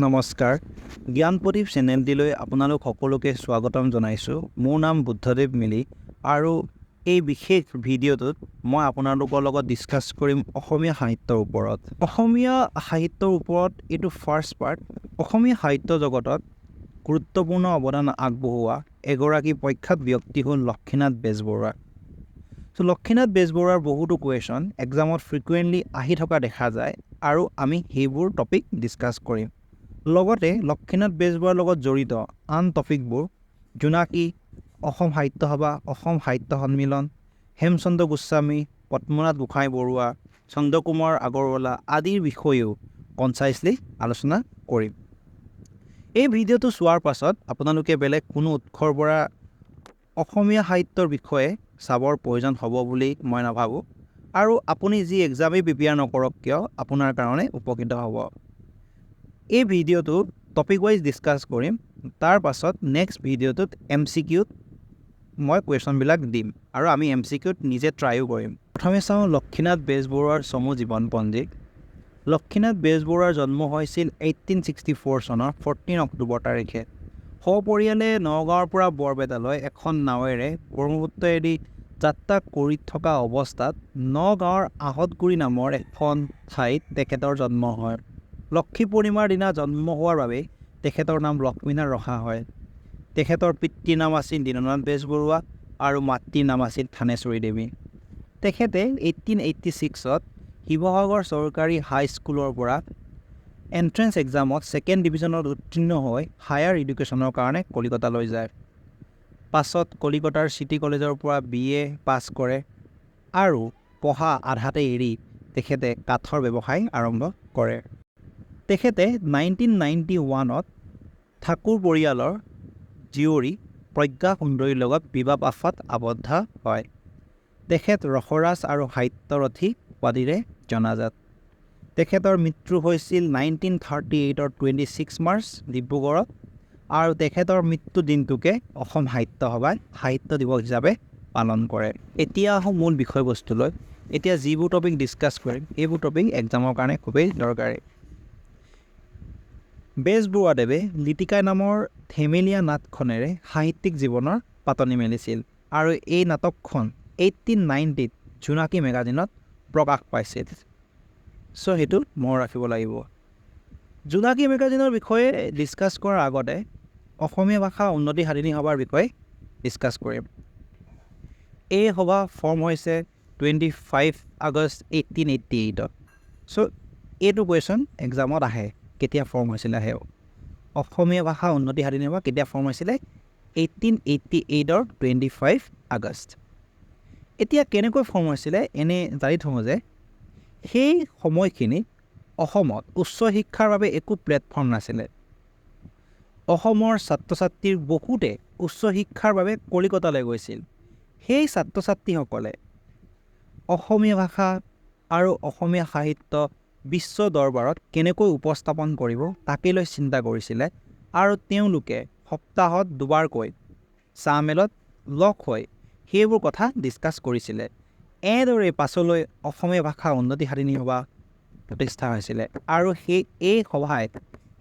নমস্কাৰ, জ্ঞানপ্ৰদীপ চেনেলটিলৈ আপোনালোক সকলোকে স্বাগতম জনাইছোঁ। মোৰ নাম বুদ্ধদেৱ মিলি আৰু এই বিশেষ ভিডিঅ'টোত মই আপোনালোকৰ লগত ডিছকাছ কৰিম অসমীয়া সাহিত্যৰ ওপৰত। অসমীয়া সাহিত্যৰ ওপৰত এইটো ফাৰ্ষ্ট পাৰ্ট। অসমীয়া সাহিত্য জগতত গুৰুত্বপূৰ্ণ অৱদান আগবঢ়োৱা এগৰাকী প্ৰখ্যাত ব্যক্তি হ'ল লক্ষ্মীনাথ বেজবৰুৱা। চ' লক্ষ্মীনাথ বেজবৰুৱাৰ বহুতো কুৱেশ্যন এক্সামত ফ্ৰিকুৱেণ্টলি আহি থকা দেখা যায় আৰু আমি সেইবোৰ টপিক ডিছকাছ কৰিম। লগতে লক্ষ্মীনাথ বেজবৰুৱাৰ লগত জড়িত আন টপিকবোৰ জোনাকী, অসম সাহিত্য সভা, অসম সাহিত্য সন্মিলন, হেমচন্দ্ৰ গোস্বামী, পদ্মনাথ গোহাঁই বৰুৱা, চন্দ্ৰকুমাৰ আগৰৱালা আদিৰ বিষয়েও কনচাইজলি আলোচনা কৰিম। এই ভিডিঅ'টো চোৱাৰ পাছত আপোনালোকে বেলেগ কোনো উৎসৰ পৰা অসমীয়া সাহিত্যৰ বিষয়ে চাবৰ প্ৰয়োজন হ'ব বুলি মই নাভাবোঁ আৰু আপুনি যি এক্সামেই প্ৰিপেয়াৰ নকৰক কিয়, আপোনাৰ কাৰণে উপকৃত হ'ব। এই ভিডিঅ'টো টপিক ৱাইজ ডিছকাছ কৰিম। তাৰ পাছত নেক্সট ভিডিঅ'টোত এমচিকিউত মই কুৱেশ্যনবিলাক দিম আৰু আমি এমচিকিউত নিজে ট্ৰাইও কৰিম। প্ৰথমে চাওঁ লক্ষ্মীনাথ বেজবৰুৱাৰ চমু জীৱনপঞ্জী। লক্ষ্মীনাথ বেজবৰুৱাৰ জন্ম হৈছিল 1864 চনৰ 14 অক্টোবৰ তাৰিখে। সপৰিয়ালে নগাঁৱৰ পৰা বৰপেটালৈ এখন নাৱেৰে ব্ৰহ্মপুত্ৰেদি যাত্ৰা কৰি থকা অৱস্থাত নগাঁৱৰ আহঁতগুৰি নামৰ এখন ঠাইত তেখেতৰ জন্ম হয়। লক্ষী পূৰ্ণিমাৰ দিনা জন্ম হোৱাৰ বাবেই তেখেতৰ নাম লক্ষ্মীনাথ ৰখা হয়। তেখেতৰ পিতৃৰ নাম আছিল দীননাথ বেজবৰুৱা আৰু মাতৃৰ নাম আছিল থানেশ্বৰী দেৱী। তেখেতে 1886ত শিৱসাগৰ চৰকাৰী হাইস্কুলৰ পৰা এণ্ট্ৰেঞ্চ এক্সামত ছেকেণ্ড ডিভিজনত উত্তীৰ্ণ হৈ হায়াৰ এডুকেশ্যনৰ কাৰণে কলিকতালৈ যায়। পাছত কলিকতাৰ চিটি কলেজৰ পৰা বি.এ. পাছ কৰে আৰু পঢ়া আধাতে এৰি তেখেতে কাঠৰ ব্যৱসায় আৰম্ভ কৰে। তেখেতে 1991ত ঠাকুৰ পৰিয়ালৰ জীয়ৰী প্ৰজ্ঞা সুন্দৰীৰ লগত বিবাহ পাশত আবদ্ধ হয়। তেখেত ৰসৰাজ আৰু সাহিত্যৰথী উপাধিৰে জনাজাত। তেখেতৰ মৃত্যু হৈছিল 1938ৰ 26 মাৰ্চ ডিব্ৰুগড়ত আৰু তেখেতৰ মৃত্যু দিনটোকে অসম সাহিত্য সভাই সাহিত্য দিৱস হিচাপে পালন কৰে। এতিয়া আহোঁ মূল বিষয়বস্তুলৈ। এতিয়া যিবোৰ টপিক ডিছকাছ কৰিম, সেইবোৰ টপিক এক্সামৰ কাৰণে খুবেই দৰকাৰী। বেজবৰুৱাদেৱে লিটিকাই নামৰ ধেমেলীয়া নাটখনেৰে সাহিত্যিক জীৱনৰ পাতনি মেলিছিল আৰু এই নাটকখন 1890ত জোনাকী মেগাজিনত প্ৰকাশ পাইছিল। চ' সেইটো মনত ৰাখিব লাগিব। জোনাকী মেগাজিনৰ বিষয়ে ডিছকাছ কৰাৰ আগতে অসমীয়া ভাষা উন্নতি সাধিনী সভাৰ বিষয়ে ডিছকাছ কৰিম। এই সভা ফৰ্ম হৈছে 25 আগষ্ট 1888ত। চ' এইটো কুৱেশ্যন এক্সামত আহে, কেতিয়া ফৰ্ম হৈছিলে আহে। অসমীয়া ভাষা উন্নতি সাধিনী সভা কেতিয়া ফৰ্ম হৈছিলে? 1888ৰ 25 আগষ্ট। এতিয়া কেনেকৈ ফৰ্ম হৈছিলে, এনেই জানি থওঁ যে সেই সময়খিনিত অসমত উচ্চ শিক্ষাৰ বাবে একো প্লেটফৰ্ম নাছিলে। অসমৰ ছাত্ৰ ছাত্ৰীৰ বহুতে উচ্চ শিক্ষাৰ বাবে কলিকতালৈ গৈছিল। সেই ছাত্ৰ ছাত্ৰীসকলে অসমীয়া ভাষা আৰু অসমীয়া সাহিত্য বিশ্ব দৰবাৰত কেনেকৈ উপস্থাপন কৰিব, তাকে লৈ চিন্তা কৰিছিলে আৰু তেওঁলোকে সপ্তাহত দুবাৰকৈ চাহমেলত লগ হৈ সেইবোৰ কথা ডিছকাছ কৰিছিলে। এনেদৰেই পাছলৈ অসমীয়া ভাষা উন্নতি সাধিনী সভা প্ৰতিষ্ঠা হৈছিলে আৰু এই সভাই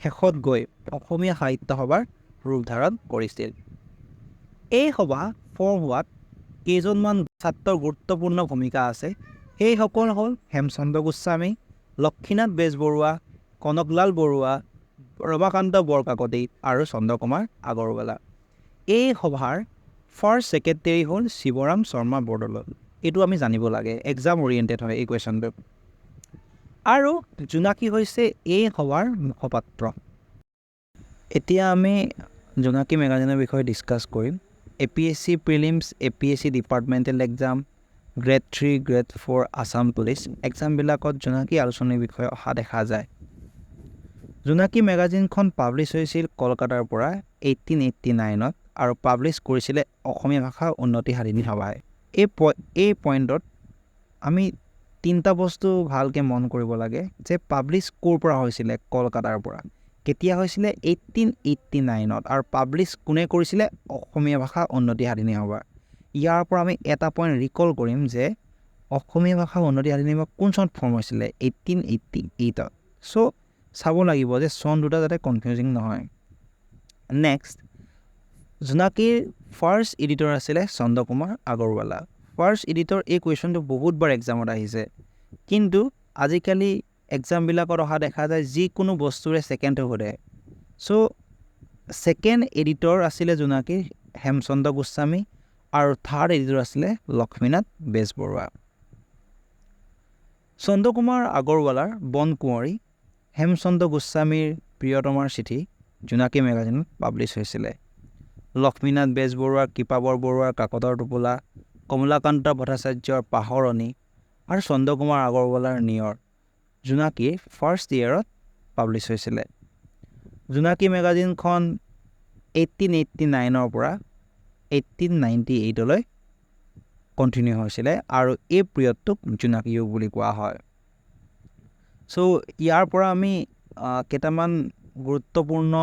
শেষত গৈ অসমীয়া সাহিত্য সভাৰ ৰূপ ধাৰণ কৰিছিল। এই সভা ফৰ্ম হোৱাত কেইজনমান ছাত্ৰৰ গুৰুত্বপূৰ্ণ ভূমিকা আছে। সেইসকল হ'ল হেমচন্দ্ৰ গোস্বামী, লক্ষ্মীনাথ বেজবৰুৱা, কনকলাল বৰুৱা, ৰমাকান্ত বৰকাকতি আৰু চন্দ্ৰকুমাৰ আগৰৱালা। এই সভাৰ ফাৰ্ষ্ট ছেক্ৰেটেৰী হ'ল শিৱৰাম শৰ্মা বৰদলৈ। এইটো আমি জানিব লাগে, এক্সাম অৰিয়েণ্টেড হয় এই কুৱেশ্যনটো। আৰু জোনাকী হৈছে এই সভাৰ মুখপাত্ৰ। এতিয়া আমি জোনাকী মেগাজিনৰ বিষয়ে ডিছকাছ কৰিম। APSC prelims, APSC departmental exam, grade 3, grade 4, Assam Police এক্সামবিলাকত জোনাকী আলোচনীৰ বিষয়ে অহা দেখা যায়। জোনাকী মেগাজিনখন পাব্লিছ হৈছিল কলকাতাৰ পৰা 1889ত আৰু পাব্লিছ কৰিছিলে অসমীয়া ভাষা উন্নতি সাধিনী সভাই। এই পইণ্টত আমি তিনিটা বস্তু ভালকৈ মন কৰিব লাগে যে পাব্লিছ ক'ৰ পৰা হৈছিলে? কলকাতাৰ পৰা। কেতিয়া হৈছিলে? 1889ত। আৰু পাব্লিছ কোনে কৰিছিলে? অসমীয়া ভাষা উন্নতি সাধিনী সভা। ইয়াৰ পৰা আমি এটা পইণ্ট ৰিকল কৰিম যে অসমীয়া ভাষা উন্নতি সাধিনী সভা কোন চনত ফৰ্ম হৈছিলে? 1888ত। চ' চাব লাগিব যে চন দুটা যাতে কনফিউজিং নহয়। নেক্সট, জোনাকীৰ ফাৰ্ষ্ট এডিটৰ আছিলে চন্দ্ৰকুমাৰ আগৰৱালা। ফাৰ্ষ্ট এডিটৰ, এই কুৱেশ্যনটো বহুতবাৰ এক্সামত আহিছে, কিন্তু আজিকালি এক্সামবিলাকত অহা দেখা যায় যিকোনো বস্তুৰে ছেকেণ্ডটো সোধে। চ' ছেকেণ্ড এডিটৰ আছিলে জোনাকীৰ হেমচন্দ্ৰ গোস্বামী আৰু থাৰ্ড এডিটৰ আছিলে লক্ষ্মীনাথ বেজবৰুৱা। চন্দ্ৰকুমাৰ আগৰৱালাৰ বনকুঁৱৰী, হেমচন্দ্ৰ গোস্বামীৰ প্ৰিয়তমাৰ চিঠি জোনাকী মেগাজিনত পাব্লিছ হৈছিলে। লক্ষ্মীনাথ বেজবৰুৱাৰ কৃপাবৰ বৰুৱাৰ কাকতৰ টোপোলা, কমলাকান্ত ভট্টাচাৰ্যৰ পাহৰণি আৰু চন্দ্ৰকুমাৰ আগৰৱালাৰ নিয়ৰ জোনাকীৰ ফাৰ্ষ্ট ইয়েৰত পাব্লিছ হৈছিলে। জোনাকী মেগাজিনখন 1889ৰ পৰা 1898লৈ কণ্টিনিউ হৈছিলে আৰু এই পিৰিয়ডটোক জোনাকী যুগ বুলি কোৱা হয়। চ' ইয়াৰ পৰা আমি কেইটামান গুৰুত্বপূৰ্ণ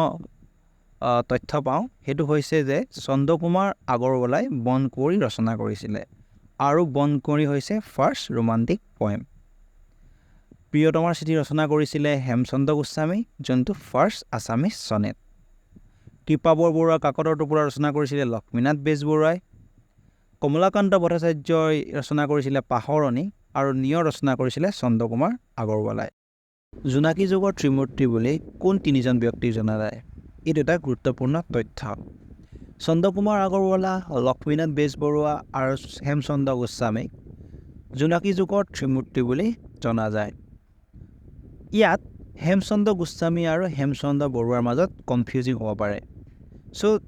তথ্য পাওঁ। সেইটো হৈছে যে চন্দ্ৰকুমাৰ আগৰৱালাই বনকুঁৱৰী ৰচনা কৰিছিলে আৰু বনকুঁৱৰী হৈছে ফাৰ্ষ্ট ৰোমান্টিক পয়েম। প্ৰিয়তমাৰ চিঠি ৰচনা কৰিছিলে হেমচন্দ্ৰ গোস্বামী, যোনটো ফাৰ্ষ্ট আছামিজ চনেট। কৃপাবৰ বৰুৱাৰ কাকতৰ টোপোলা ৰচনা কৰিছিলে লক্ষ্মীনাথ বেজবৰুৱাই। কমলাকান্ত ভট্টাচাৰ্যই ৰচনা কৰিছিলে পাহৰণি আৰু নিয়ৰ ৰচনা কৰিছিলে চন্দ্ৰকুমাৰ আগৰৱালাই। জোনাকী যুগৰ ত্ৰিমূৰ্তি বুলি কোন তিনিজন ব্যক্তিক জনা যায়? এইটো এটা গুৰুত্বপূৰ্ণ তথ্য। চন্দ্ৰকুমাৰ আগৰৱালা, লক্ষ্মীনাথ বেজবৰুৱা আৰু হেমচন্দ্ৰ গোস্বামীক জোনাকী যুগৰ ত্ৰিমূৰ্তি বুলি জনা যায়। ইয়াত হেমচন্দ্ৰ গোস্বামী আৰু হেমচন্দ্ৰ বৰুৱাৰ মাজত কনফিউজিং হ'ব পাৰে। চ'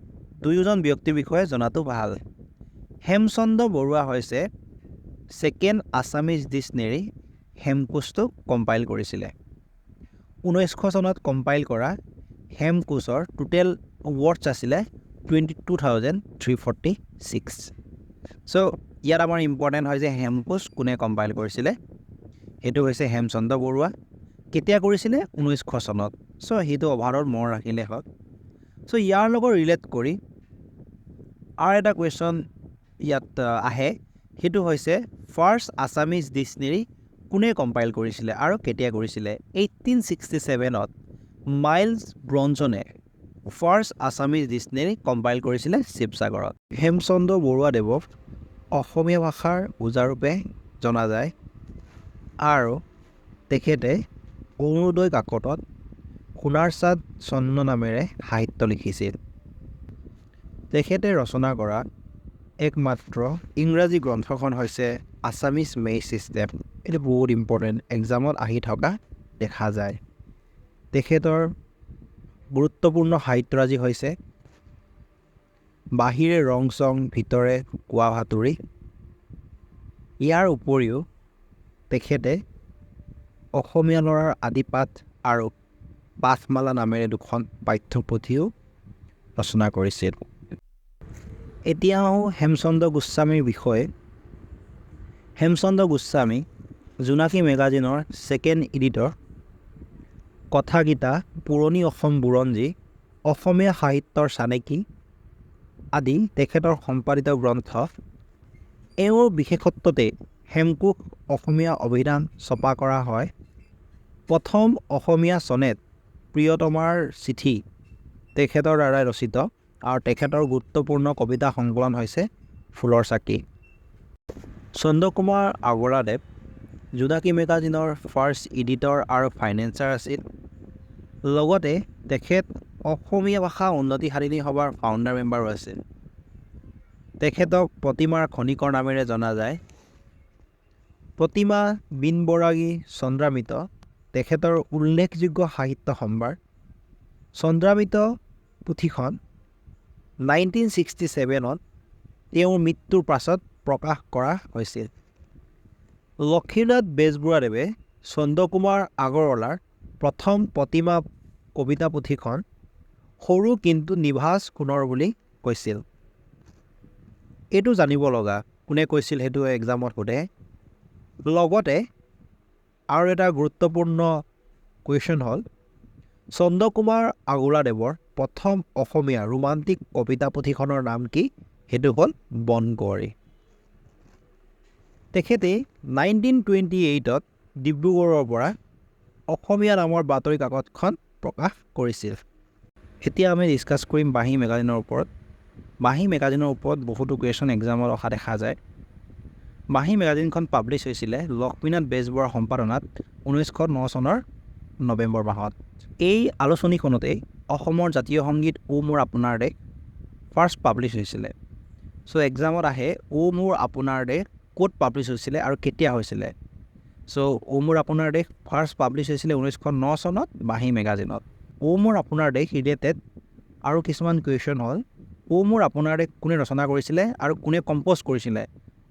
দুয়োজন ব্যক্তিৰ বিষয়ে জনাটো ভাল। হেমচন্দ্ৰ বৰুৱা হৈছে ছেকেণ্ড আছামিজ ডিক্সনেৰী হেমকোষটো কম্পাইল কৰিছিলে। 1900 চনত কম্পাইল কৰা হেমকোষৰ টোটেল ৱৰ্ডছ আছিলে 22,346। চ' ইয়াত আমাৰ ইম্পৰ্টেণ্ট হয় যে হেমকোষ কোনে কম্পাইল কৰিছিলে, সেইটো হৈছে হেমচন্দ্ৰ বৰুৱা। কেতিয়া কৰিছিলে? 1900 চনত। চ' সেইটো অভাৰঅল মনত ৰাখিলে হ'ল। চ' ইয়াৰ লগত ৰিলেট কৰি আৰু এটা কুৱেশ্যন ইয়াত আহে, সেইটো হৈছে ফাৰ্ষ্ট আছামিজ ডিক্সনেৰী কোনে কম্পাইল কৰিছিলে আৰু কেতিয়া কৰিছিলে? 1867ত মাইলছ ব্ৰনছনে ফাৰ্ষ্ট আছামিজ ডিক্সনেৰী কম্পাইল কৰিছিলে শিৱসাগৰত। হেমচন্দ্ৰ বৰুৱাদেৱক অসমীয়া ভাষাৰ ওজাৰূপে জনা যায় আৰু তেখেতে অৰুণোদয় কাকতত সোণাৰ চাঁদ ছন্দ নামেৰে সাহিত্য লিখিছিল। তেখেতে ৰচনা কৰা একমাত্ৰ ইংৰাজী গ্ৰন্থখন হৈছে আছামিজ মেইজ ছিষ্টেম। এইটো বহুত ইম্পৰ্টেণ্ট, এক্সামত আহি থকা দেখা যায়। তেখেতৰ গুৰুত্বপূৰ্ণ সাহিত্যৰাজি হৈছে বাহিৰে ৰং চং ভিতৰে কোৱা ভাতুৰী। ইয়াৰ উপৰিও তেখেতে অসমীয়া ল'ৰাৰ আদিপাঠ আৰু পাঠমালা নামেৰে দুখন পাঠ্যপুথিও ৰচনা কৰিছিল। এতিয়া আহোঁ হেমচন্দ্ৰ গোস্বামীৰ বিষয়ে। হেমচন্দ্ৰ গোস্বামী জোনাকী মেগাজিনৰ ছেকেণ্ড এডিটৰ, কথাগীতা, পুৰণি অসম বুৰঞ্জী, অসমীয়া সাহিত্যৰ চানেকি আদি তেখেতৰ সম্পাদিত গ্ৰন্থ। এওঁৰ বিশেষত্বতেই হেমকোষ অসমীয়া অভিধান ছপা কৰা হয়। প্ৰথম অসমীয়া চনেট প্ৰিয়তমাৰ চিঠি তেখেতৰ দ্বাৰাই ৰচিত আৰু তেখেতৰ গুৰুত্বপূৰ্ণ কবিতা সংকলন হৈছে ফুলৰ চাকি। চন্দ্ৰকুমাৰ আগৰৱালাদেৱ জোনাকী মেগাজিনৰ ফাৰ্ষ্ট এডিটৰ আৰু ফাইনেন্সাৰ আছিল। লগতে তেখেত অসমীয়া ভাষা উন্নতি সাধিনী সভাৰ ফাউণ্ডাৰ মেম্বাৰো আছিল। তেখেতক প্ৰতিমাৰ খনিকৰ নামেৰে জনা যায়। প্ৰতিমা বীণবৰাগী চন্দ্ৰামৃত তেখেতৰ উল্লেখযোগ্য সাহিত্য সম্ভাৰ। চন্দ্ৰামৃত পুথিখন 1967ত তেওঁৰ মৃত্যুৰ পাছত প্ৰকাশ কৰা হৈছিল। লক্ষ্মীনাথ বেজবৰুৱাদেৱে চন্দ্ৰকুমাৰ আগৰৱালাৰ প্ৰথম প্ৰতিমা কবিতা পুথিখন সৰু কিন্তু নিভাঁজ সোণৰ বুলি কৈছিল। এইটো জানিব লগা, কোনে কৈছিল সেইটো এক্সামত সোধে। লগতে আৰু এটা গুৰুত্বপূৰ্ণ কুৱেশ্যন হ'ল চন্দ্ৰকুমাৰ আগৰৱালাদেৱৰ প্ৰথম অসমীয়া ৰোমান্টিক কবিতা পুথিখনৰ নাম কি? সেইটো হ'ল বনকুঁৱৰী। তেখেতে 1928ত ডিব্ৰুগড়ৰ পৰা অসমীয়া নামৰ বাতৰি কাকতখন প্ৰকাশ কৰিছিল। এতিয়া আমি ডিছকাছ কৰিম বাঁহী মেগাজিনৰ ওপৰত। বাঁহী মেগাজিনৰ ওপৰত বহুতো কুৱেশ্যন এক্সামত অহা দেখা যায়। বাঁহী মেগাজিনখন পাব্লিছ হৈছিলে লক্ষ্মীনাথ বেজবৰুৱাৰ সম্পাদনাত 1909 চনৰ নৱেম্বৰ মাহত। এই আলোচনীখনতেই অসমৰ জাতীয় সংগীত অ' মোৰ আপোনাৰ দেশ ফাৰ্ষ্ট পাব্লিছ হৈছিলে। চ' এক্সামত আহে, অ' মোৰ আপোনাৰ দেশ ক'ত পাব্লিছ হৈছিলে আৰু কেতিয়া হৈছিলে? চ' অ' মোৰ আপোনাৰ দেশ ফাৰ্ষ্ট পাব্লিছ হৈছিলে 1909 চনত বাঁহী মেগাজিনত। অ' মোৰ আপোনাৰ দেশ ৰিলেটেড আৰু কিছুমান কুৱেশ্যন হ'ল, অ' মোৰ আপোনাৰ দেশ কোনে ৰচনা কৰিছিলে আৰু কোনে কম্প'জ কৰিছিলে?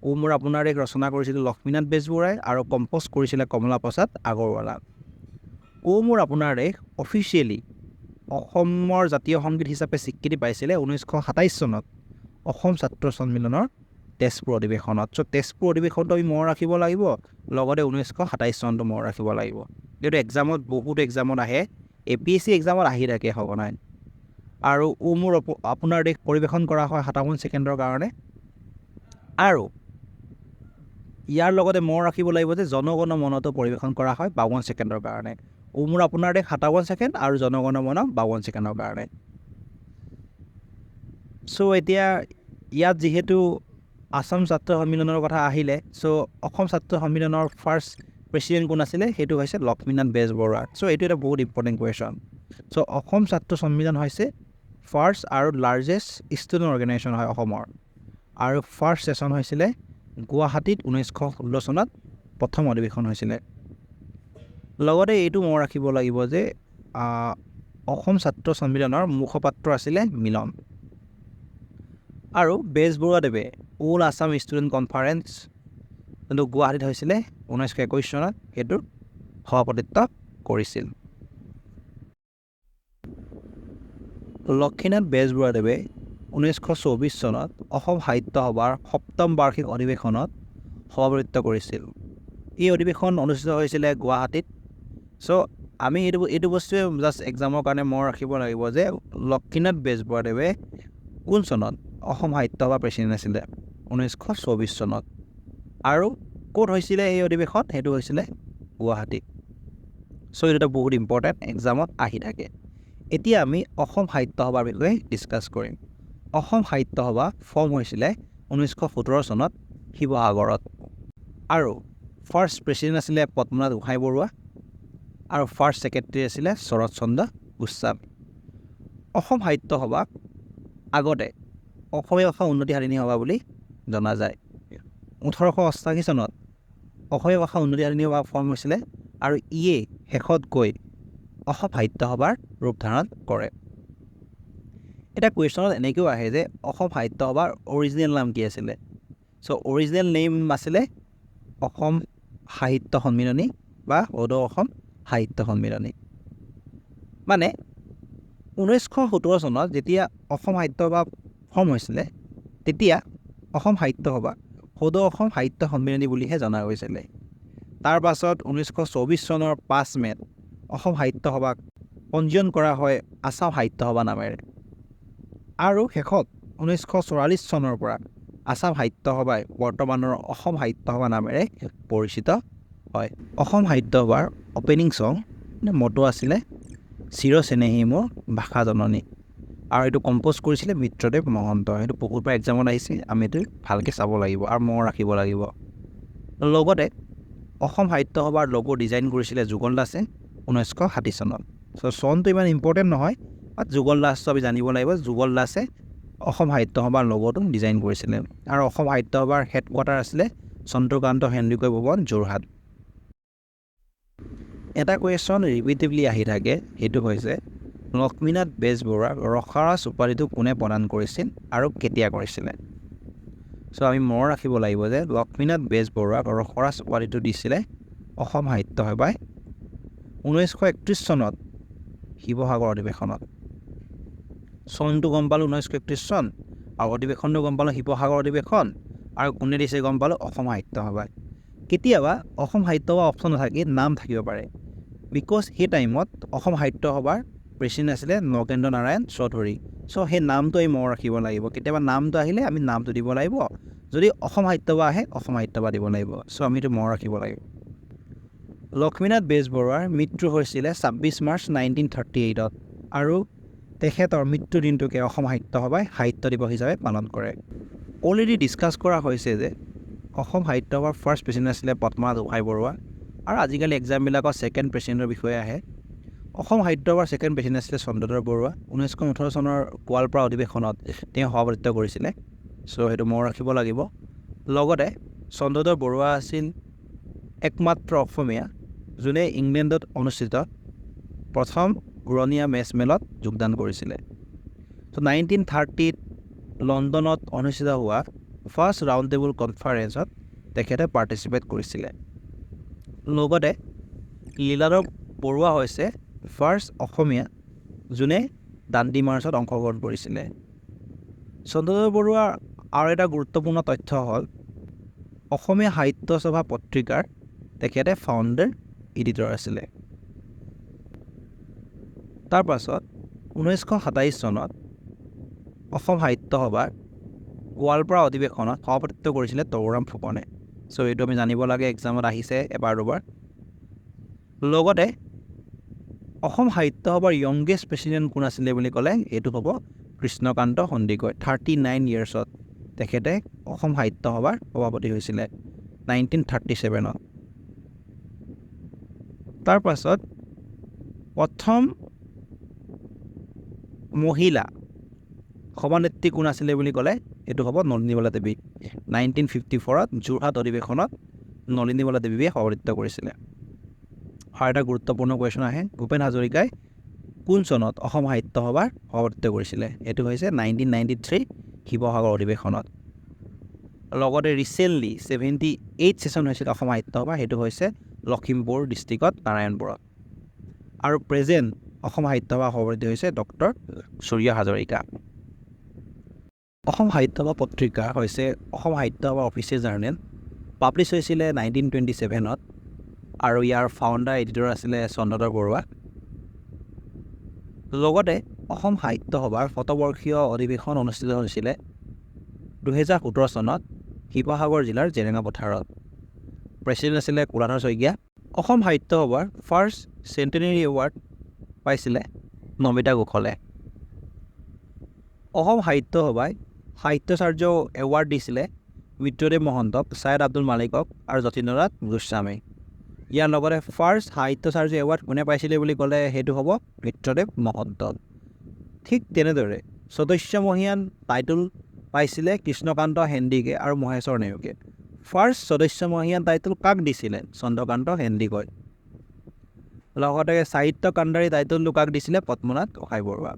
অ' মোৰ আপোনাৰ দেশ ৰচনা কৰিছিলে লক্ষ্মীনাথ বেজবৰুৱাই আৰু কম্প'জ কৰিছিলে কমলা প্ৰসাদ আগৰৱালা। অ' মোৰ আপোনাৰ দেশ অফিচিয়েলি অসমৰ জাতীয় সংগীত হিচাপে স্বীকৃতি পাইছিলে 1927 চনত অসম ছাত্ৰ সন্মিলনৰ তেজপুৰ অধিৱেশনত। চ' তেজপুৰ অধিৱেশনটো আমি মনত ৰাখিব লাগিব, লগতে 1927 চনটো মনত ৰাখিব লাগিব। এইটো এক্সামত, বহুত এক্সামত আহে, এপিএছচি এক্সামত আহি থাকে সঘনাই। আৰু অ' মোৰ আপোনাৰ দেশ পৰিৱেশন কৰা হয় 57 ছেকেণ্ডৰ কাৰণে। আৰু ইয়াৰ লগতে মনত ৰাখিব লাগিব যে জনগণ মনতো পৰিৱেশন কৰা হয় 52 ছেকেণ্ডৰ কাৰণে। অ' মোৰ আপোনাৰ দেশ 57 ছেকেণ্ড আৰু জনগণ মন 52 ছেকেণ্ডৰ কাৰণে। চ' এতিয়া ইয়াত যিহেতু আছাম ছাত্ৰ সন্মিলনৰ কথা আহিলে, চ' অসম ছাত্ৰ সন্মিলনৰ ফাৰ্ষ্ট প্ৰেচিডেণ্ট কোন আছিলে? সেইটো হৈছে লক্ষ্মীনাথ বেজবৰুৱা। চ' এইটো এটা বহুত ইম্পৰ্টেণ্ট কুৱেশ্যন। চ' অসম ছাত্ৰ সন্মিলন হৈছে ফাৰ্ষ্ট আৰু লাৰ্জেষ্ট ষ্টুডেণ্ট অৰ্গেনাইজেশ্যন হয় অসমৰ আৰু ফাৰ্ষ্ট ছেশ্যন হৈছিলে গুৱাহাটীত, 1916 চনত প্ৰথম অধিৱেশন হৈছিলে। লগতে এইটো মনত ৰাখিব লাগিব যে অসম ছাত্ৰ সন্মিলনৰ মুখপাত্ৰ আছিলে মিলন আৰু বেজবৰুৱাদেৱে অল আছাম ষ্টুডেণ্ট কনফাৰেন্স, যোনটো গুৱাহাটীত হৈছিলে 1921 চনত, সেইটোৰ সভাপতিত্ব কৰিছিল। লক্ষ্মীনাথ বেজবৰুৱাদেৱে 1924 চনত অসম সাহিত্য সভাৰ সপ্তম বাৰ্ষিক অধিৱেশনত সভাপতিত্ব কৰিছিল। এই অধিৱেশন অনুষ্ঠিত হৈছিলে গুৱাহাটীত। চ' আমি এইটো বস্তুৱে জাষ্ট এক্সামৰ কাৰণে মনত ৰাখিব লাগিব যে লক্ষ্মীনাথ বেজবৰুৱাদেৱে কোন চনত অসম সাহিত্য সভাৰ প্ৰেচিডেণ্ট আছিলে? 1924 চনত। আৰু ক'ত হৈছিলে এই অধিৱেশন? সেইটো হৈছিলে গুৱাহাটীত। চ' এইটো এটা বহুত ইম্পৰ্টেণ্ট, এক্সামত আহি থাকে। এতিয়া আমি অসম সাহিত্য সভাৰ বিষয়ে ডিছকাছ কৰিম। অসম সাহিত্য সভা ফৰ্ম হৈছিলে 1917 চনত শিৱসাগৰত আৰু ফাৰ্ষ্ট প্ৰেচিডেণ্ট আছিলে পদ্মনাথ গোহাঁই বৰুৱা আৰু ফাৰ্ষ্ট ছেক্ৰেটেৰী আছিলে শৰৎ চন্দ্ৰ গোস্বামী। অসম সাহিত্য সভাক আগতে অসমীয়া ভাষা উন্নতি সাধিনী সভা বুলি জনা যায়। 1888 চনত অসমীয়া ভাষা উন্নতি সাধিনী সভা ফৰ্ম হৈছিলে আৰু ইয়ে শেষত গৈ অসম সাহিত্য সভাৰ ৰূপ ধাৰণ কৰে। এটা কুৱেশ্যনত এনেকৈও আহে যে অসম সাহিত্য সভাৰ অৰিজিনেল নাম কি আছিলে? চ' অৰিজিনেল নেম আছিলে অসম সাহিত্য সন্মিলনী বা সদৌ অসম সাহিত্য সন্মিলনী। মানে 1917 চনত যেতিয়া অসম সাহিত্য সভা ফৰ্ম হৈছিলে, তেতিয়া অসম সাহিত্য সভা সদৌ অসম সাহিত্য সন্মিলনী বুলিহে জনা গৈছিলে। তাৰ পাছত 1924 চনৰ 5 মে'ত অসম সাহিত্য সভাক পঞ্জীয়ন কৰা হয় আছাম সাহিত্য সভা নামেৰে আৰু শেষত 1944 চনৰ পৰা আছাম সাহিত্য সভাই বৰ্তমানৰ অসম সাহিত্য সভা নামেৰে পৰিচিত হয়। অসম সাহিত্য সভাৰ অ'পেনিং ছং মটো আছিলে চিৰ চেনেহী মোৰ ভাষা জননী আৰু এইটো কম্প'জ কৰিছিলে মিত্ৰদেৱ মহন্ত। সেইটো বহুতবাৰ এক্সামত আহিছে, আমি এইটো ভালকৈ চাব লাগিব আৰু মনত ৰাখিব লাগিব। লগতে অসম সাহিত্য সভাৰ লগো ডিজাইন কৰিছিলে যুগল দাসে 1960 চনত। চ' চনটো ইমান ইম্পৰ্টেণ্ট নহয়, বাট যুগল দাসটো আমি জানিব লাগিব। যুগল দাসে অসম সাহিত্য সভাৰ লগ'টো ডিজাইন কৰিছিলে আৰু অসম সাহিত্য সভাৰ হেডকোৱাৰ্টাৰ আছিলে চন্দ্ৰকান্ত সন্দিকৈ ভৱন, যোৰহাট। এটা কুৱেশ্যন ৰিপিটেডলি আহি থাকে, সেইটো হৈছে লক্ষ্মীনাথ বেজবৰুৱাক ৰসৰাজ উপাধিটো কোনে প্ৰদান কৰিছিল আৰু কেতিয়া কৰিছিলে? চ' আমি মনত ৰাখিব লাগিব যে লক্ষ্মীনাথ বেজবৰুৱাক ৰসৰাজ উপাধিটো দিছিলে অসম সাহিত্য সভাই 1931 চনত শিৱসাগৰ অধিৱেশনত। চনটো গম পালোঁ 1931 চন আৰু অধিৱেশনটো গম পালোঁ শিৱসাগৰ অধিৱেশন আৰু কোনে দিছে গম পালোঁ অসম সাহিত্য সভাই। কেতিয়াবা অসম সাহিত্য সভা অপশ্যন নাথাকি নাম থাকিব পাৰে, because সেই টাইমত অসম সাহিত্য সভাৰ প্ৰেচিডেণ্ট আছিলে নগেন্দ্ৰ নাৰায়ণ চৌধুৰী। চ' সেই নামটো আমি মনত ৰাখিব লাগিব। কেতিয়াবা নামটো আহিলে আমি নামটো দিব লাগিব, যদি অসম সাহিত্য সভা আহে অসম সাহিত্য সভা দিব লাগিব। চ' আমি এইটো মনত ৰাখিব লাগিব। লক্ষ্মীনাথ বেজবৰুৱাৰ মৃত্যু হৈছিলে 26 মাৰ্চ 1938ত আৰু তেখেতৰ মৃত্যু দিনটোকে অসম সাহিত্য সভাই সাহিত্য দিৱস হিচাপে পালন কৰে। অলৰেডি ডিছকাছ কৰা হৈছে যে অসম সাহিত্য সভাৰ ফাৰ্ষ্ট প্ৰেচিডেণ্ট আছিলে পদ্মনাথ গোহাঁই বৰুৱা আৰু আজিকালি এক্সামবিলাকত ছেকেণ্ড প্ৰেচিডেণ্টৰ বিষয়ে আহে। অসম সাহিত্য সভাৰ ছেকেণ্ড প্ৰেচিডেণ্ট আছিলে চন্দ্ৰধৰ বৰুৱা। 1918 চনৰ গোৱালপাৰা অধিৱেশনত তেওঁ সভাপতিত্ব কৰিছিলে। চ' সেইটো মনত ৰাখিব লাগিব। লগতে চন্দ্ৰধৰ বৰুৱা আছিল একমাত্ৰ অসমীয়া যোনে ইংলেণ্ডত অনুষ্ঠিত প্ৰথম ঘূৰণীয়া মেজমেলত যোগদান কৰিছিলে। ত' 1930ত লণ্ডনত অনুষ্ঠিত হোৱা ফাৰ্ষ্ট ৰাউণ্ড টেবুল কনফাৰেন্সত তেখেতে পাৰ্টিচিপেট কৰিছিলে। লগতে লীলাধৰ বৰুৱা হৈছে ফাৰ্ষ্ট অসমীয়া যোনে দাণ্ডি মাৰ্চত অংশগ্ৰহণ কৰিছিলে। চন্দ্ৰধৰ বৰুৱাৰ আৰু এটা গুৰুত্বপূৰ্ণ তথ্য হ'ল, অসমীয়া সাহিত্য সভা পত্ৰিকাৰ তেখেতে ফাউণ্ডাৰ এডিটৰ আছিলে। তাৰপাছত 1927 চনত অসম সাহিত্য সভাৰ গোৱালপাৰা অধিৱেশনত সভাপতিত্ব কৰিছিলে তৰুণৰাম ফুকনে। চ' এইটো আমি জানিব লাগে, এক্সামত আহিছে এবাৰ দুবাৰ। লগতে অসম সাহিত্য সভাৰ য়ংগেষ্ট প্ৰেচিডেণ্ট কোন আছিলে বুলি ক'লে এইটো হ'ব কৃষ্ণকান্ত সন্দিকৈ। 39 ইয়েৰ্ছত তেখেতে অসম সাহিত্য সভাৰ সভাপতি হৈছিলে 1937ত। তাৰপাছত প্ৰথম মহিলা সভানেত্ৰী কোন আছিলে বুলি ক'লে এইটো হ'ব নলিনীবালা দেৱী। 1954ত যোৰহাট অধিৱেশনত নলিনীবালা দেৱীয়ে সভাপতিত্ব কৰিছিলে। আৰু এটা গুৰুত্বপূৰ্ণ কুৱেশ্যন আহে, ভূপেন হাজৰিকাই কোন চনত অসম সাহিত্য সভাৰ সভাপতিত্ব কৰিছিলে? এইটো হৈছে 1993 শিৱসাগৰ অধিৱেশনত। লগতে ৰিচেণ্টলি 78 ছেশ্যন হৈছিল অসম সাহিত্য সভা, সেইটো হৈছে লখিমপুৰ ডিষ্ট্ৰিক্টত নাৰায়ণপুৰত। আৰু প্ৰেজেণ্ট অসম সাহিত্য সভাৰ সভাপতি হৈছে ডক্টৰ সূৰ্য হাজৰিকা। অসম সাহিত্য সভা পত্ৰিকা হৈছে অসম সাহিত্য সভাৰ অফিচিয়েল জাৰ্নেল। পাব্লিছ হৈছিলে 1927ত আৰু ইয়াৰ ফাউণ্ডাৰ এডিটৰ আছিলে চন্দ্ৰধৰ বৰুৱা। লগতে অসম সাহিত্য সভাৰ শতবৰ্ষীয় অধিৱেশন অনুষ্ঠিত হৈছিলে 2017 চনত শিৱসাগৰ জিলাৰ জেৰেঙা পথাৰত। প্ৰেচিডেণ্ট আছিলে কুলাধৰ শইকীয়া। অসম সাহিত্য সভাৰ ফাৰ্ষ্ট চেণ্টেনেৰী এৱাৰ্ড পাইছিলে নমিতা গোখলে। অসম সাহিত্য সভাই সাহিত্যাচাৰ্য এৱাৰ্ড দিছিলে মিত্ৰদেৱ মহন্তক, ছৈয়দ আব্দুল মালিকক আৰু যতীন্দ্ৰনাথ গোস্বামী। ইয়াৰ লগতে ফাৰ্ষ্ট সাহিত্যাচাৰ্য এৱাৰ্ড কোনে পাইছিলে বুলি ক'লে সেইটো হ'ব মিত্ৰদেৱ মহন্ত। ঠিক তেনেদৰে সদস্য মহীয়ান টাইটল পাইছিলে কৃষ্ণকান্ত সন্দিকৈ আৰু মহেশ্বৰ নেওগে। ফাৰ্ষ্ট সদস্য মহীয়ান টাইটল কাক দিছিলে? চন্দ্ৰকান্ত সন্দিকৈ। লগতে সাহিত্য কাণ্ডাৰী টাইটলটো কাক দিছিলে? পদ্মনাথ গোহাঁই বৰুৱা।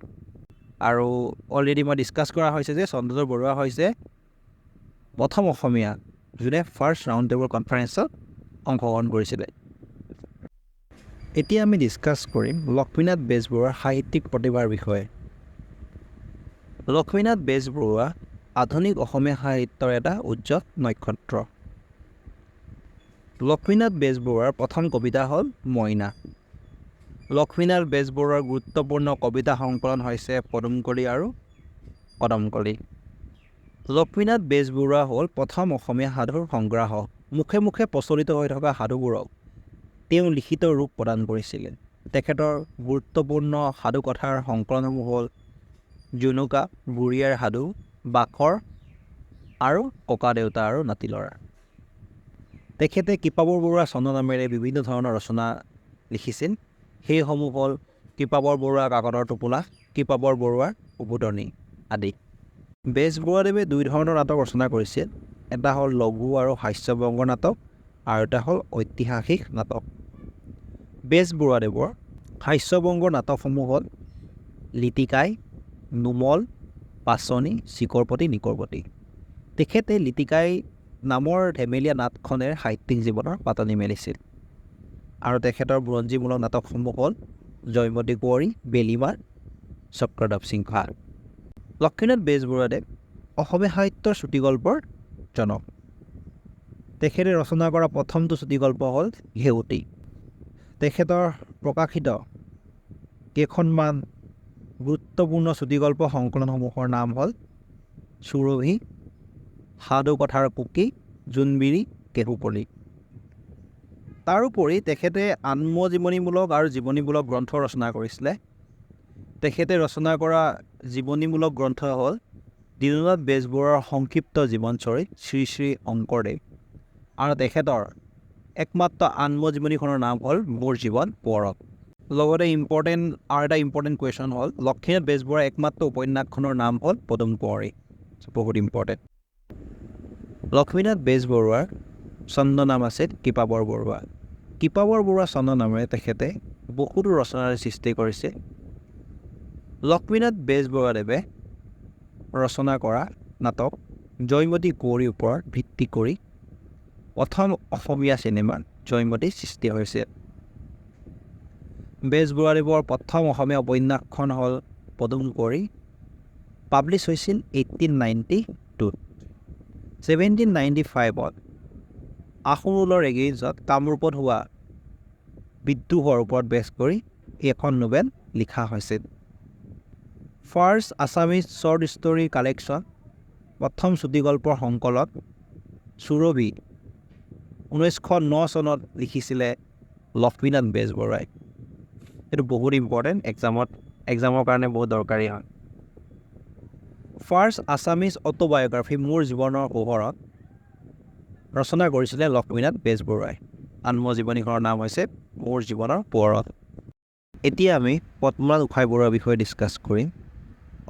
আৰু অলৰেডি মই ডিছকাছ কৰা হৈছে যে চন্দ্ৰধৰ বৰুৱা হৈছে প্ৰথম অসমীয়া যোনে ফাৰ্ষ্ট ৰাউণ্ড টেবুল কনফাৰেন্সত অংশগ্ৰহণ কৰিছিলে। এতিয়া আমি ডিছকাছ কৰিম লক্ষ্মীনাথ বেজবৰুৱাৰ সাহিত্যিক প্ৰতিভাৰ বিষয়ে। লক্ষ্মীনাথ বেজবৰুৱা আধুনিক অসমীয়া সাহিত্যৰ এটা উজ্জ্বল নক্ষত্ৰ। লক্ষ্মীনাথ বেজবৰুৱাৰ প্ৰথম কবিতা হ'ল মইনা। লক্ষ্মীনাথ বেজবৰুৱাৰ গুৰুত্বপূৰ্ণ কবিতা সংকলন হৈছে পদুমকলি আৰু কদমকলি। লক্ষ্মীনাথ বেজবৰুৱা হ'ল প্ৰথম অসমীয়া সাধুৰ সংগ্ৰাহক। মুখে মুখে প্ৰচলিত হৈ থকা সাধুবোৰক তেওঁ লিখিত ৰূপ প্ৰদান কৰিছিলে। তেখেতৰ গুৰুত্বপূৰ্ণ সাধুকথাৰ সংকলনসমূহ হ'ল জুনুকা, বুঢ়ী আইৰ সাধু, বাখৰ আৰু ককাদেউতা আৰু নাতি ল'ৰা। তেখেতে কৃপাবৰ বৰুৱা ছদ্মনামেৰে বিভিন্ন ধৰণৰ ৰচনা লিখিছিল। সেইসমূহ হ'ল কৃপাবৰ বৰুৱা কাকতৰ টোপোলা, কৃপাবৰ বৰুৱাৰ উভতনি আদি। বেজবৰুৱাদেৱে দুই ধৰণৰ নাটক ৰচনা কৰিছিল। এটা হ'ল লঘু আৰু হাস্যব্যংগ নাটক আৰু এটা হ'ল ঐতিহাসিক নাটক। বেজবৰুৱাদেৱৰ হাস্যব্যংগ নাটকসমূহ হ'ল লিটিকাই, নোমল, পাচনি, চিকৰপতি নিকৰপতি। তেখেতে লিটিকাই নামৰ ধেমেলীয়া নাটখনেৰে সাহিত্যিক জীৱনৰ পাতনি মেলিছিল। আৰু তেখেতৰ বুৰঞ্জীমূলক নাটকসমূহ হ'ল জয়মতী কুঁৱৰী, বেলিমাৰ, চক্ৰধ্বজ সিংহা। লক্ষ্মীনাথ বেজবৰুৱাদেৱ অসমীয়া সাহিত্যৰ চুটিগল্পৰ জনক। তেখেতে ৰচনা কৰা প্ৰথমটো চুটিগল্প হ'ল সেউতী। তেখেতৰ প্ৰকাশিত কেইখনমান গুৰুত্বপূৰ্ণ চুটিগল্প সংকলনসমূহৰ নাম হ'ল সুৰভি, সাধুকথাৰ কুকি, জোনবিৰি, কেহুকলি। তাৰোপৰি তেখেতে আত্মজীৱনীমূলক আৰু জীৱনীমূলক গ্ৰন্থ ৰচনা কৰিছিলে। তেখেতে ৰচনা কৰা জীৱনীমূলক গ্ৰন্থ হ'ল দীননাথ বেজবৰুৱাৰ সংক্ষিপ্ত জীৱন চৰিত শ্ৰী শ্ৰী শংকৰদেৱ আৰু তেখেতৰ একমাত্ৰ আত্মজীৱনীখনৰ নাম হ'ল মোৰ জীৱন সোঁৱৰণ। লগতে ইম্পৰ্টেণ্ট আৰু এটা ইম্পৰ্টেণ্ট কুৱেশ্যন হ'ল, লক্ষ্মীনাথ বেজবৰুৱাৰ একমাত্ৰ উপন্যাসখনৰ নাম হ'ল পদুম কুঁৱৰী। বহুত ইম্পৰ্টেণ্ট। লক্ষ্মীনাথ বেজবৰুৱাৰ ছদ্মনাম আছিল কৃপাবৰ বৰুৱা। কৃপাবৰ বৰুৱা ছদ্মনামেৰে তেখেতে বহুতো ৰচনাৰ সৃষ্টি কৰিছিল। লক্ষ্মীনাথ বেজবৰুৱাদেৱে ৰচনা কৰা নাটক জয়মতী কুঁৱৰীৰ ওপৰত ভিত্তি কৰি প্ৰথম অসমীয়া চিনেমা জয়মতী সৃষ্টি হৈছিল। বেজবৰুৱাদেৱৰ প্ৰথম অসমীয়া উপন্যাসখন হ'ল পদুম কুঁৱৰী। পাব্লিছ হৈছিল 1892ত। 1795ত আহোম ৰুলৰ এগেইনষ্টত কামৰূপত হোৱা বিদ্ৰোহৰ ওপৰত বেছ কৰি এইখন নোবেল লিখা হৈছিল। First Assamese short story collection, প্ৰথম চুটিগল্পৰ সংকলন সুৰভি 1909 চনত লিখিছিলে লক্ষ্মীনাথ বেজবৰুৱাই। এইটো বহুত ইম্পৰ্টেণ্ট, এক্সামৰ কাৰণে বহুত দৰকাৰী হয়। ফাৰ্ষ্ট আছামিজ অট'বায়'গ্ৰাফী মোৰ জীৱনৰ পোহৰত ৰচনা কৰিছিলে লক্ষ্মীনাথ বেজবৰুৱাই। আত্মজীৱনীখনৰ নাম হৈছে মোৰ জীৱনৰ পোহৰত। এতিয়া আমি পদ্মনাথ গোহাঁই বৰুৱাৰ বিষয়ে ডিছকাছ কৰিম।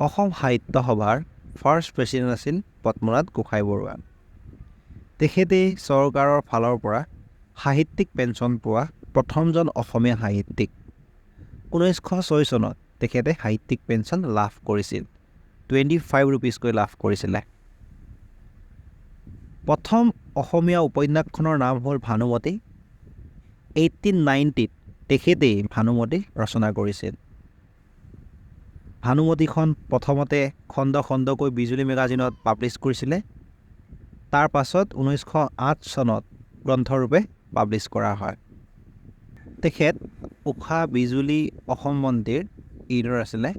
অসম সাহিত্য সভাৰ ফাৰ্ষ্ট প্ৰেচিডেণ্ট আছিল পদ্মনাথ গোহাঁই বৰুৱা। তেখেতেই চৰকাৰৰ ফালৰ পৰা সাহিত্যিক পেঞ্চন পোৱা প্ৰথমজন অসমীয়া সাহিত্যিক। 1906 চনত তেখেতে সাহিত্যিক পেঞ্চন লাভ কৰিছিল। 25 ৰুপিজকৈ লাভ কৰিছিলে। প্ৰথম অসমীয়া উপন্যাসখনৰ নাম হ'ল ভানুমতী। 1890ত তেখেতেই ভানুমতী ৰচনা কৰিছিল। ভানুমতীখন প্ৰথমতে খণ্ড খণ্ডকৈ বিজুলী মেগাজিনত পাব্লিছ কৰিছিলে। তাৰ পাছত 1908 চনত গ্ৰন্থৰূপে পাব্লিছ কৰা হয়। তেখেত ঊষা, বিজুলী, অসম বন্তিৰ এডিটৰ আছিলে।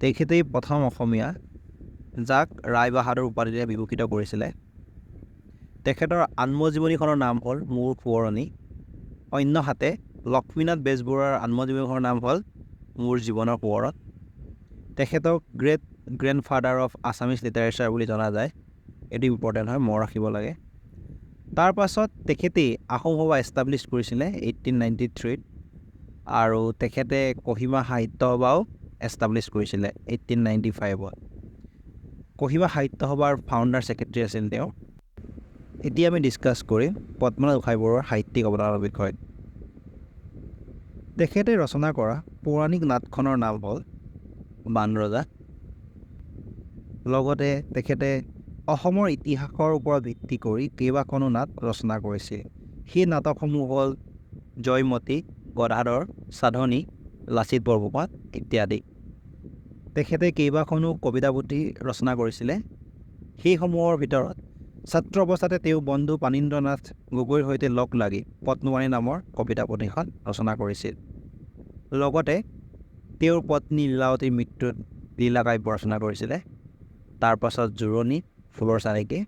তেখেতেই প্ৰথম অসমীয়া যাক ৰায় বাহাদুৰ উপাধিৰে বিভূষিত কৰিছিলে। তেখেতৰ আত্মজীৱনীখনৰ নাম হ'ল মোৰ সোঁৱৰণি। অন্যহাতে লক্ষ্মীনাথ বেজবৰুৱাৰ আত্মজীৱনীখনৰ নাম হ'ল মোৰ জীৱনৰ সোঁৱৰণ। তেখেতক great grandfather of Assamese literature বুলি জনা যায়। এইটো ইম্পৰ্টেণ্ট হয়, মনত ৰাখিব লাগে। তাৰ পাছত তেখেতেই আহোম সভা এষ্টাব্লিছ কৰিছিলে 1893ত আৰু তেখেতে কহিমা সাহিত্য সভাও এষ্টাব্লিছ কৰিছিলে 1895ত। কহিমা সাহিত্য সভাৰ ফাউণ্ডাৰ ছেক্ৰেটেৰী আছিল তেওঁ। এতিয়া আমি ডিছকাছ কৰিম পদ্মনাথ গোহাঁই বৰুৱাৰ সাহিত্যিক অৱদানৰ বিষয়ে। তেখেতে ৰচনা কৰা পৌৰাণিক নাটখনৰ নাম হ'ল বানৰজা। লগতে তেখেতে অসমৰ ইতিহাসৰ ওপৰত ভিত্তি কৰি কেইবাখনো নাট ৰচনা কৰিছিল। সেই নাটকসমূহ হ'ল জয়মতী, গদাধৰ, সাধনী, লাচিত বৰফুকন ইত্যাদি। তেখেতে কেইবাখনো কবিতা পুথি ৰচনা কৰিছিলে। সেইসমূহৰ ভিতৰত ছাত্ৰ অৱস্থাতে তেওঁ বন্ধু পানীন্দ্ৰনাথ গগৈৰ সৈতে লগ লাগি পদ্মপাণি নামৰ কবিতা পুথিখন ৰচনা কৰিছিল। লগতে তেওঁৰ পত্নী লীলাৱতীৰ মৃত্যুত লীলা কাব্য ৰচনা কৰিছিলে। তাৰ পাছত জোৰণি, ফুলৰ চানেকি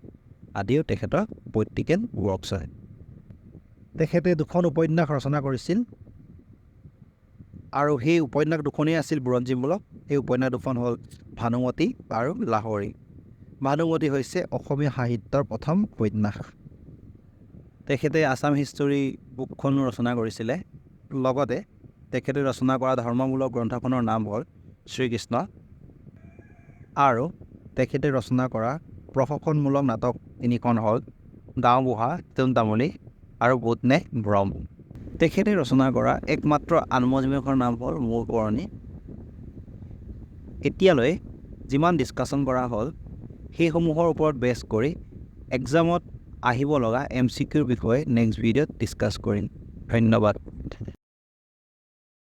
আদিও তেখেতৰ পইটিকেল ৱৰ্কছ হয়। তেখেতে দুখন উপন্যাস ৰচনা কৰিছিল আৰু সেই উপন্যাস দুখনেই আছিল বুৰঞ্জীমূলক। সেই উপন্যাস দুখন হ'ল ভানুমতী আৰু লাহৰী। ভানুমতী হৈছে অসমীয়া সাহিত্যৰ প্ৰথম উপন্যাস। তেখেতে আছাম হিষ্টৰী বুকখনো ৰচনা কৰিছিলে। লগতে তেখেতে ৰচনা কৰা ধৰ্মমূলক গ্ৰন্থখনৰ নাম হ'ল শ্ৰীকৃষ্ণ আৰু তেখেতে ৰচনা কৰা প্ৰহসনমূলক নাটক তিনিখন হ'ল গাঁওবুঢ়া, টেটোন তামুলী আৰু ভূত নে ভ্ৰম। তেখেতে ৰচনা কৰা একমাত্ৰ আত্মজীৱনীখনৰ নাম হ'ল মোৰ সোঁৱৰণি। এতিয়ালৈ যিমান ডিছকাশ্যন কৰা হ'ল, সেইসমূহৰ ওপৰত বেছ কৰি এক্সামত আহিব লগা এমচিকিউৰ বিষয়ে নেক্সট ভিডিঅ'ত ডিছকাছ কৰিম। ধন্যবাদ।